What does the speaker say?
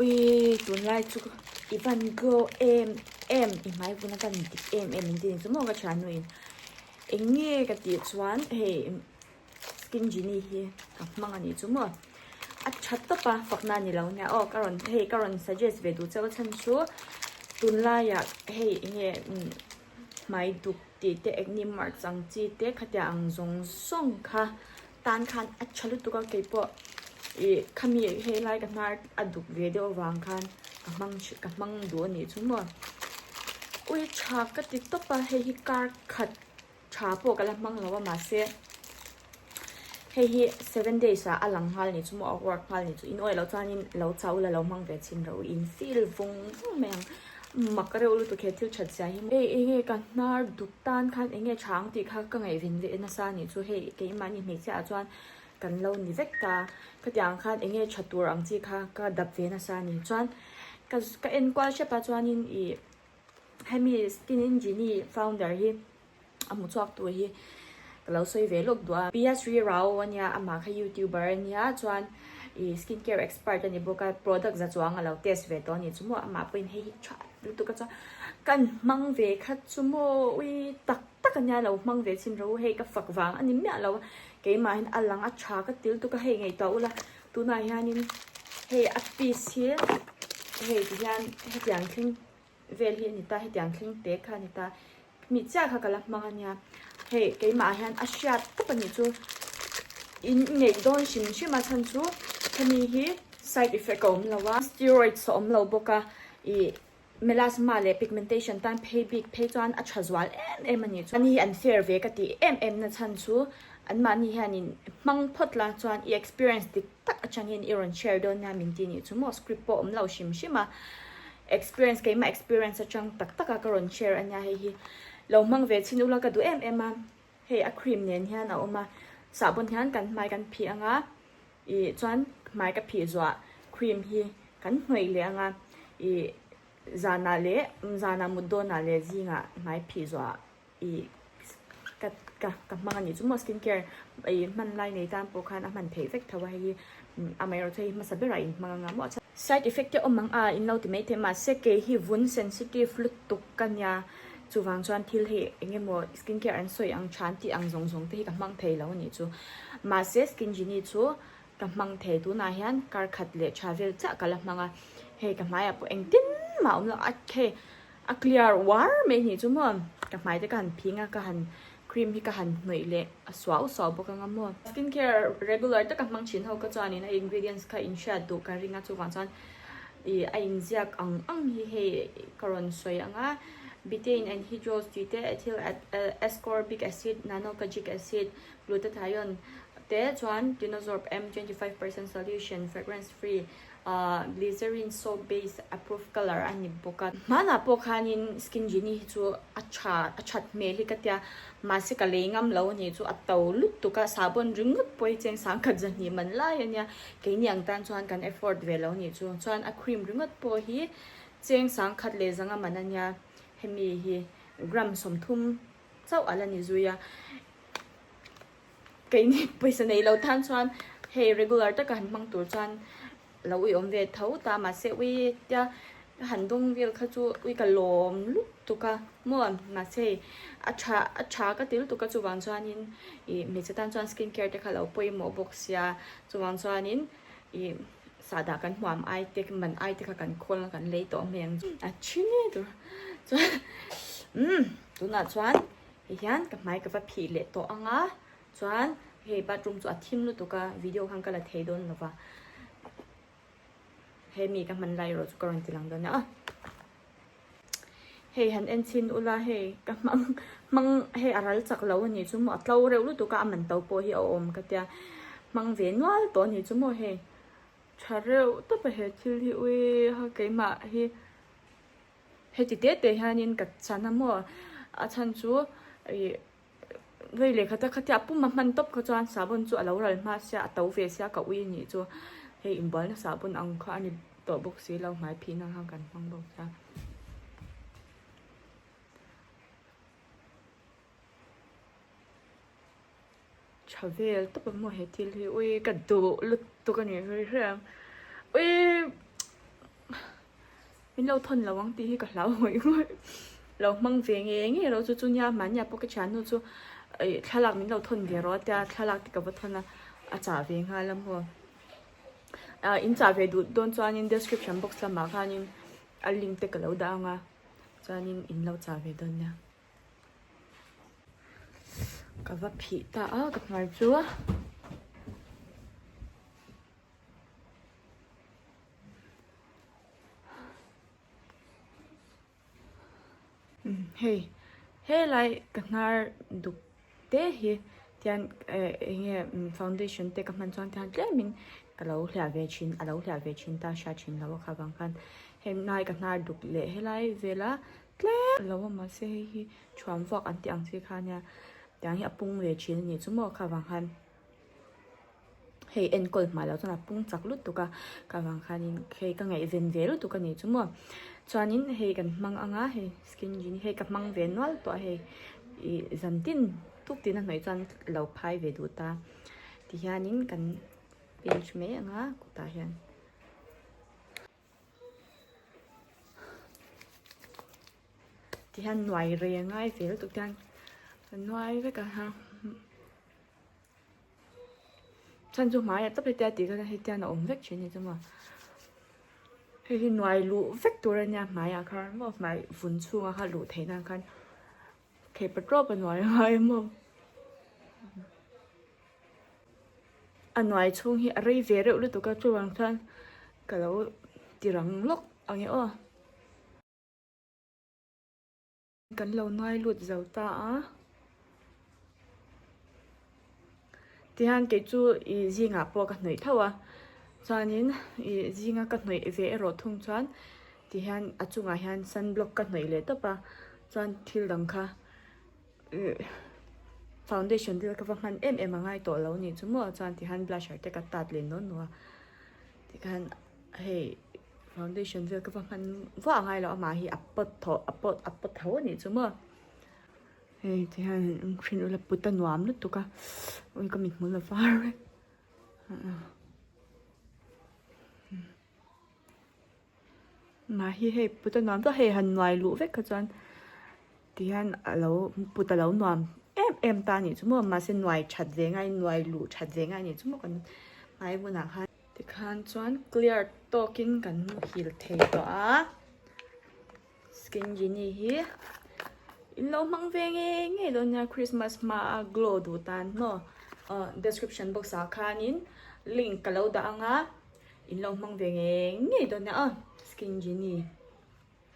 Ui tunlai chu i van glow em em i hmai vun a van dik em em min ti ni chu maw ka thiannu in eng nge ka tih chuan hei skin genie hi ka hmang a nih chu maw a tha tawp a fakna a ni lo nia aw ka rawn hei ka rawn suggest ve duh chauh a chhan chu tunlaiah hei eng nge hmai duk tih te acne marks ang chi te khatiang ang zawng zawng kha tan khan a tha lutuk a keipawh ih khami helai ka hnar a duk ve deuh avang khan ka hmang ka hmang duh a nih chu maw ui tha ka ti tawp a hei hi kar khat tha pawh ka la hmang lo a mahse hei hi seven days ah a lang nghal a nih chu maw a work nghal a nih chu in awih loh chuanin lo chau la lo hmang ve chhin rawh u in feel vawng vawng mai ang mak reuh lutuk he thil that zia hi hei enge ka hnar duk tan khan enge tha ang tih kha ka ngaihven ve nasa a nih chu hei keimahni hmeichhia ah chuan kan lo ni vek ta khatiang khan enge tha tur ang chi kha ka dap ve nasa a ni chuan ka ka enkual hrep a chuanin ih hemi skin engine founder hi a hmu chhuak tur hi ka lo sawi ve lawk duh a P_S Rao ania amah kha youtuber ania chuan ih skin care expert a ni bawk a product za chuang a lo test ve tawh a ni chu maw amah pawhin hei hi tha lutuk a chuan kan hmang ve khat chu maw ui tak tak ania lo hmang ve chhin rawh u hei ka fak vang a ni miah lo a keimahin a lang a tha ka ti lutuk a hei ngaihtuah ula tunah hianin hei a piece hi hei tihian hetiang thleng vel hi a ni ta hetiang thleng te kha a ni ta mi chiah kha ka la hmang a nia hei keimah ah hian a hriat tawp a nih chu in ngeih dawn hrim hrim a chhan chu hemi hi side effect a awm lo a steroids a awm lo bawk a ih melasma leh pigmentation tan phei bik phei chuan a tha zual em em a nih chu ani hi an fair ve ka tih em em na chhan chu anmahni hianin hmang phawt la chuan i experience dik tak atangin i rawn share dawn nia min ti nih chu maw script pawh awm lo hrim hrim a experience keimah experience atang tak tak a ka rawn share ania hei hi lo hmang ve chhin ula ka duh em em a hei a cream nen hian a awm a sahbawn hian kan hmai kan phih anga ih chuan hmai ka phih zuah cream hi kan hnawih leh anga ih zanah leh zanah mut dawnah leh zingah hmai phih zuah ih ka ka ka hmang a nih chu maw skin care ih hman lai nei tan pawh khan a hman theih vek tho a hei hi amaherawhchu hei hmasa berah in hmang anga maw side effect te awm ang a in lo ti mai thei mahse kei hi vun sensitive lutuk ka nia chuvang chuan thil hei eng emaw skin care an sawi ang tha an tih ang zawng zawng te hi ka hmang thei lo a nih chu mahse skin genie chu ka hmang thei tunah hian kar khat leh tha vel chiah ka la hmang a hei ka hmaiah pawh engtin mah a awm lo a hei A clear uar mai nih chu maw ka hmai te ka han phing a ka han cream hi ka han hnawih leh a suau suau bawk anga maw. Skin care regular taka hmang thin ho ka chuanin a ingredients kha in hriat duh ka ring a chuvang chuan ih a inziak ang ang hi hei ka rawn sawi ang a betaine anhydrous tih te ethyl ascorbic acid nano kojic acid glutathione te chuan tinosorb M 25% solution fragrance free Ahh glycerin soap base approved colour a ni bawk a. Hmanah pawh khanin skin genie hi chu a tha a that hmel hi ka tia mahse ka lei ngam lo a nih chu a to lutuk a sahbawn ringawt pawh hi cheng sangkhat zahnih man lai a nia keini ang tan chuan kan afford ve lo a nih chu chuan a cream ringawt pawh hi cheng sangkhat leh zanga man a nia hemi hi gram 30 chauh a la ni zui a. Keini pawisa nei lo tan chuan hei regular taka han hmang tur chuan lo ui awm ve tho ta mahse ui tia ka han dawng vel kha chu ui ka lawm lutuk a maw mahse hei a tha a tha ka ti lutuk a chuvang chuanin ih hmeichhe tan chuan skin care te kha lo pawimawh bawk sia chuvang chuanin ih sahdah kan hmuam ai te man ai te kha kan khawl a kan lei tawh mai ang chu a thi ngei tur chuan umm tunah chuan. Hei hian ka hmai ka va phih leh tawh ang a, chuan hei bathroom chu a thim lutuk a, video khan ka la thei dawn lo va, hemi ka hman lai erawh chu ka rawn ti lang dawn a, hei han en chhin ula hei ka hmang hmang hei a ral chak lo a nih chu maw a tlo reuh lutuk a, a man to pawh hi a awm ka tia hmang ve nual tawh a nih chu maw hei tha reuh tawp a he thil hi ui ha keimah hi. Heti te te hianin ka chan a maw a chhan chu ih vei lehkha te khatia pum a hman tawp kha chuan sahbawn chu a lo ral hma sia a to ve sia ka ui anih chu hei inbualna sahbawn ang kha a ni tawh bawk si lo hmai phihna khan kan hmang bawk sia. Tha vel tawp ang maw he thil hi ui ka duh lutuk a ni hri hri ang ui. Min lo thawn lo ang tih hi ka hlau ngawih ngawih. Lo hmang ve nge nge ro chu chu nia mahnia pawh ka thiannu chu ih thlalak min lo thawn ve rawh a tia thlalak te ka va thawn a, a chah ve nghal a maw. Ah in chah ve duh dawn chuanin description box lamah khanin a link te ka lo dah ang a chuanin in lo chah ve dawn nia. Ka va phih ta a ka hmai chu. Hei helai ka hnar duk te hi tian eh eng nge foundation te ka hman chuan tian tlemin ka lo hliah ve thin a lo hliah ve thin ta hriat thin lo a kha vang khan helai ka hnar duk leh helai vela tlem lo a mahse hei hi thuam vak an tih ang chi kha nia tiang hi a pung ve thin a nih chu maw kha vang khan. Hei enkawl hma loh chuan a pung chak lutuk a, ka vang khanin hei ka ngaihven ve lutuk a nih chu maw. Chuanin hei kan hmang ang a, hei skin genie hei ka hmang ve nual tawh a hei ih zan tin tuk tin a hnawih chuan lo phai ve duh ta. Tihianin kan pinch mai ang a kutah hian. Tihian nuai rei a ngai ve lutuk tihian ka nuai vek a ha. Chhan chu hmaiah tawp hetia tih khan hetian a awm vek thin a ni chu maw hei hi nuai luh vek tur a nia hmaiah khan maw hmai vun chhungah khan luh theih nan khan thei patrol a nuai ngai maw a nuai chhung hi a rei ve reuh lutuk a chuvang chuan ka lo ti rang lawk ang e aw. Kan lo nuai lut zo ta a. Tihian kei chu ih zingah pawh ka hnawih tho a. Chuanin ih zinga ka hnawih ve erawh thung chuan tihian a chungah hian sunblock ka hnawih leh tawp a. Chuan thil dang kha ih foundation te ka va hman em em a ngai tawh lo nih chu maw. Chuan tihian blusher te ka tat leh nual nual a. Tikhan hei foundation vel ka va hman vah a ngai lo amah hi a pawt thaw a pawt a pawt tho a nih chu maw hei ti hian han en thin ula put a nuam lutuk a ui ka mithmul a var vek mah hi hei put a nuam tawh hei han nuai luh vek kha chuan ti hian a lo put a lo nuam em em ta a nih chu maw mahse nuai that ve ngai nuai luh that ve ngai a nih chu maw kan hmai hunah khan. Tikhan chuan clear tawkin kan muhil thei tawh a, skin genie hi in lo hmang ve nge nge dawn nia Christmas hma a glow duh tan maw aw description box ah khanin link ka lo dah ang a in lo hmang ve nge nge dawn nia aw skin genie.